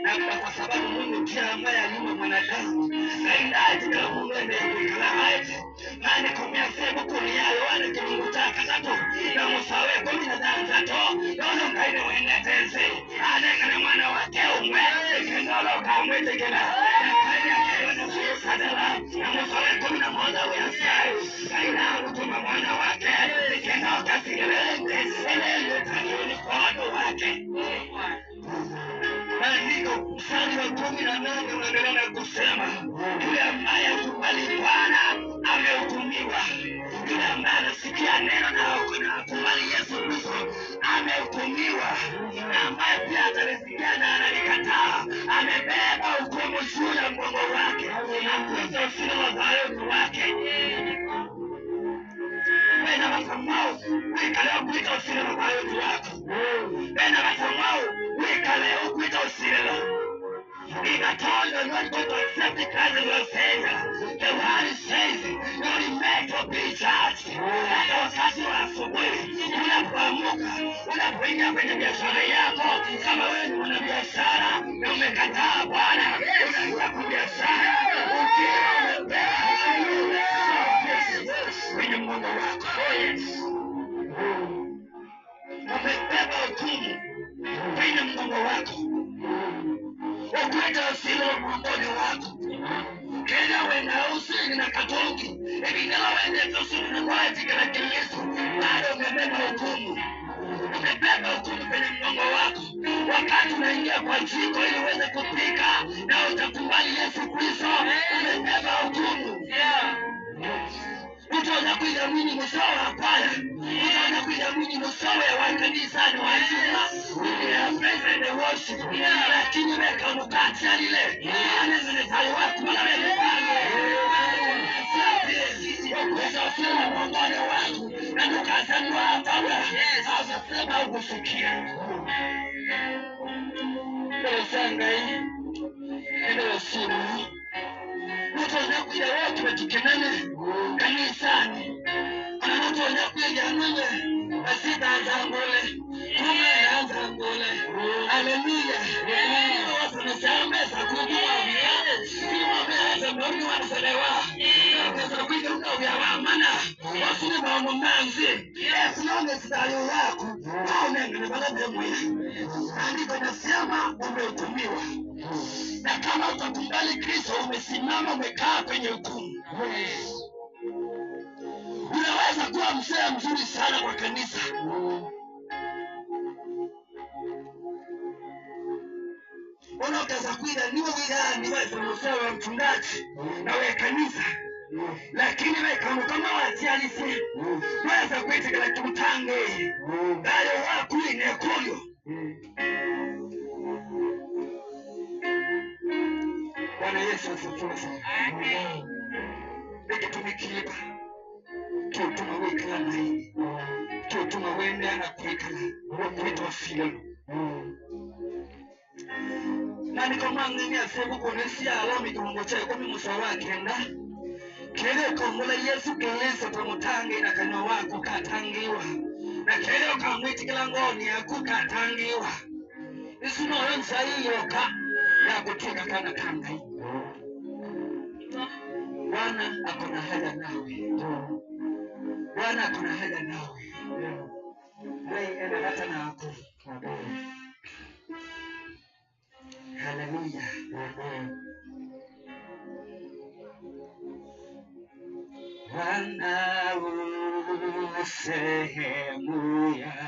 Na kwa sababu Mungu ndiye ambaye aliumba mwanadamu, kaindaje Mungu ndiye haje nani kumyasema kuniyayo wana kilungu cha katatu na musawe 16 nono kaine wende tenzi anengane mwana wake umwe kenolo kamwitikila kaine akewe na sadala na musawe 11 uyasai kaina kutuma mwana wake keno kasigilende elele tanioni kono wake. Maandiko mstari wa 18 unaendelea na kusema yule ambaye hakubali Bwana amehukumiwa. Yule ambaye anasikia neno na hakubali Yesu Kristo amehukumiwa. Na ambaye pia atalisikia na analikataa amebeba hukumu juu ya mgongo wake na kuweza usiri wa dhalimu wake. Bena basamao wikaleo kuita usiri wa dhalimu wako. Bena basamao wikaleo kuita usiri. If at all you're not going to accept the Christ as your Savior, the word says you're meant to be judged. Hata wakati wa asubuhi unapoamka, unapoingia kwenye biashara yako, kama wewe ni mwanabiashara na umekataa Bwana, unaingia kwa biashara ukiwa umebeba kwenye mgongo wako. Umebeba hukumu kwenye mgongo wako. Ukweta usilo mgongoni wako. Kenya wenda usini na katongi. Ebinela wende usini na kwaji kana Kristo. Bado umebeba hukumu. Umebeba hukumu kwenye mgongo wako. Wakati unaingia kwa jiko ili uweze kupika na utakubali Yesu Kristo, umebeba hukumu. Utaona kuiamini msawa hapana. Utaona kuiamini msawa ya kanisa ni wajima. Ya praise and worship. Lakini weka mkate lile. Anaweza wako na wewe. Kuweza usema mongoni wako na tukazanua hapa. Asema ukusikia. Ndio ndio simu. Utaona kuja wote watukenane kanisani. Utaona kuja mwenye asitaanza ngole. Tumeanza ngole. Haleluya. Watu wanasema kujua. Sio mbona wanaselewa. Kwa kuja unao maana wasini maono manzi. Yesu sidali wako. Au nengine bala mwe. Andiko nasema umehukumiwa. Na kama utakubali Kristo umesimama umekaa kwenye hukumu. Unaweza kuwa mzee mzuri sana kwa kanisa. Unaweza kuwa ni wewe ni wewe wa mchungaji na wewe kanisa. Lakini wewe kama watialisi waweza kuitika kimutange. Dayo wako ni kulyo. Bwana Yesu asifiwe sana. Amen. Nikitumikiba tutuma wikala naye. Tutuma wende na kuikala. Kuitwa filelo. Na nikomanga ni asebu kuonesia alami kilungo cha 10 musa wake nda. Kele komola Yesu Kristo tamutange na kanywa wako katangiwa. Na kele ukamwitikila ngoni yakukatangiwa. Isuno yonsa iyoka ya kutika kana kangai. Bwana akona haja nawe. Bwana akona haja nawe. Ngai ena hata na ako. Haleluya. Bwana u sehemu ya